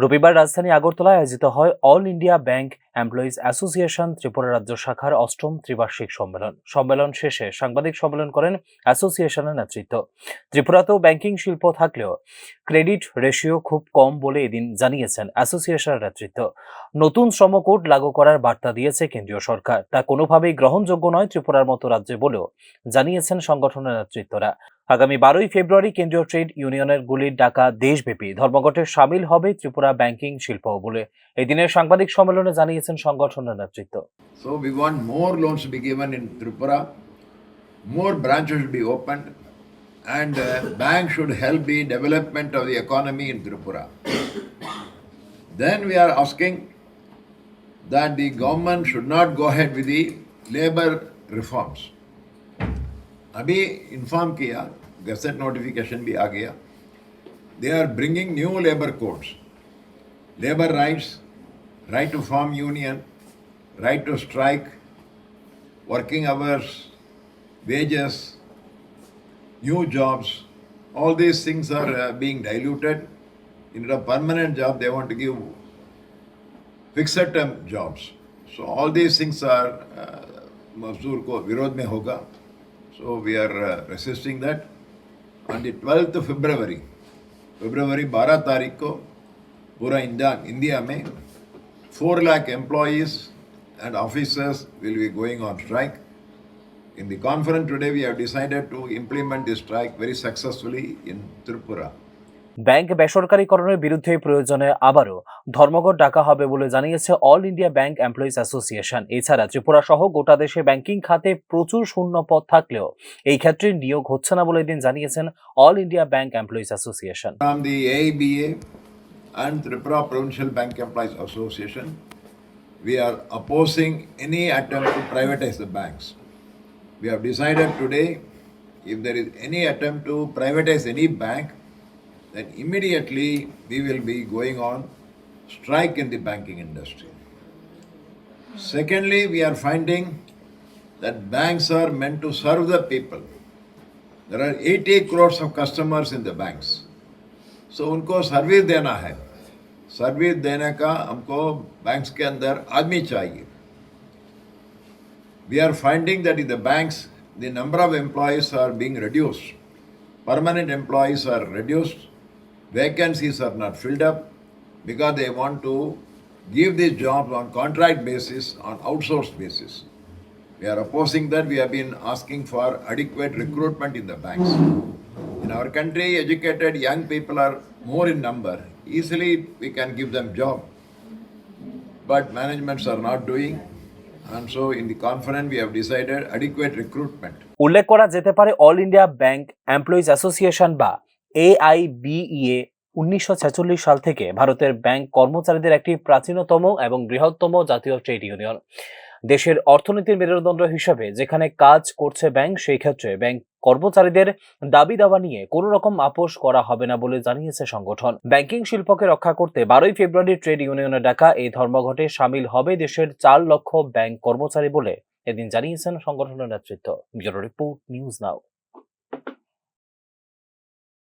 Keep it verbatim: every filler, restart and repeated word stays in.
রবিবার রাজধানী আগরতলায় আয়োজিত হয় all India bank employees association Tripura রাজ্য শাখার অষ্টম ত্রিবার্ষিক সম্মেলন। সম্মেলন শেষে সাংবাদিক সম্মেলন করেন অ্যাসোসিয়েশনের নেতৃত্ব। ত্রিপুরাতেও ব্যাংকিং শিল্প থাকলেও ক্রেডিট রেশিও খুব কম বলে এদিন জানিয়েছেন অ্যাসোসিয়েশনের নেতৃত্ব। নতুন শ্রম কোড লাগু করার বার্তা দিয়েছে কেন্দ্রীয় সরকার, তা কোনোভাবেই গ্রহণযোগ্য নয় ত্রিপুরার মতো রাজ্যে বলেও জানিয়েছেন সংগঠনের নেতৃত্বরা। আগামী বারোই ফেব্রুয়ারি কেন্দ্রীয় ট্রেড ইউনিয়নের গুলির ডাকা দেশব্যাপী ধর্মঘটে সামিল হবে ত্রিপুরা ব্যাংকিং শিল্প বলে এই দিনের সাংবাদিক সম্মেলনে জানিয়েছেন সংগঠনের নেতৃত্ব। So we want more loans to be given in Tripura, more branches should be opened, and uh, bank should help the development of the economy in Tripura. Then we are asking that the government should not go ahead with the labor reforms. अभी इन्फॉर्म किया, gazette notification भी आ गया। They are bringing new labor codes, labor rights, right to form union, right to strike, working hours, wages, new jobs, all these things are uh, being diluted. Instead of permanent job, they want to give fixed term jobs. So all these things are uh, मजदूर को विरोध में होगा. So we are uh, resisting that. On the twelfth February, February बारह तारीख को पूरा India India में four lakh employees and officers will be going on strike. In the conference today, we have decided to implement this strike very successfully in Tripura. Bank বেসরকারীকরণের বিরুদ্ধে প্রয়োজনে আবারও ধর্মঘট ডাকা হবে বলে জানিয়েছে all India bank employees association. এছাড়া ত্রিপুরা সহ গোটা দেশে ব্যাংকিং খাতে প্রচুর শূন্য পদ থাকলেও এই ক্ষেত্রে নিয়োগ হচ্ছে না বলে এদিন জানিয়েছেন all India bank employees association. From the A I B A and Tripura Provincial Bank Employees Association, we are opposing any attempt to privatize the banks. We have decided today, if there is any attempt to privatize any bank, then immediately we will be going on strike in the banking industry. Secondly, we are finding that banks are meant to serve the people. There are eighty crores of customers in the banks. So उनको सर्विस देना है. सर्विस देने का हमको बैंक्स के अंदर आदमी चाहिए. We are finding that in the banks, the number of employees are being reduced. Permanent employees are reduced. Vacancies are not filled up because they want to give these jobs on contract basis, on outsourced basis. We are opposing that. We have been asking for adequate recruitment in the banks. In our country, educated young people are more in number. Easily we can give them job. But managements are not doing. And so in the conference, we have decided adequate recruitment. উল্লেখ করা যেতে পারে, all India bank employees association বা এআইবিইএ উনিশশো ছেচল্লিশ সাল থেকে ভারতের ব্যাংক কর্মচারীদের একটি প্রাচীনতম এবং বৃহত্তম জাতীয় ট্রেড ইউনিয়ন। দেশের অর্থনীতির মেরুদণ্ড হিসেবে যেখানে কাজ করছে ব্যাংক, সেই ক্ষেত্রে ব্যাংক কর্মচারীদের দাবি দাওয়া নিয়ে কোনো রকম আপোষ করা হবে না বলে জানিয়েছে সংগঠন। ব্যাংকিং শিল্পকে রক্ষা করতে বারোই ফেব্রুয়ারি ট্রেড ইউনিয়নে ডাকা এই ধর্মঘটে সামিল হবে দেশের চার লক্ষ ব্যাংক কর্মচারী বলে এদিন জানিয়েছেন সংগঠনের নেতৃত্ব। Bureau report, news now.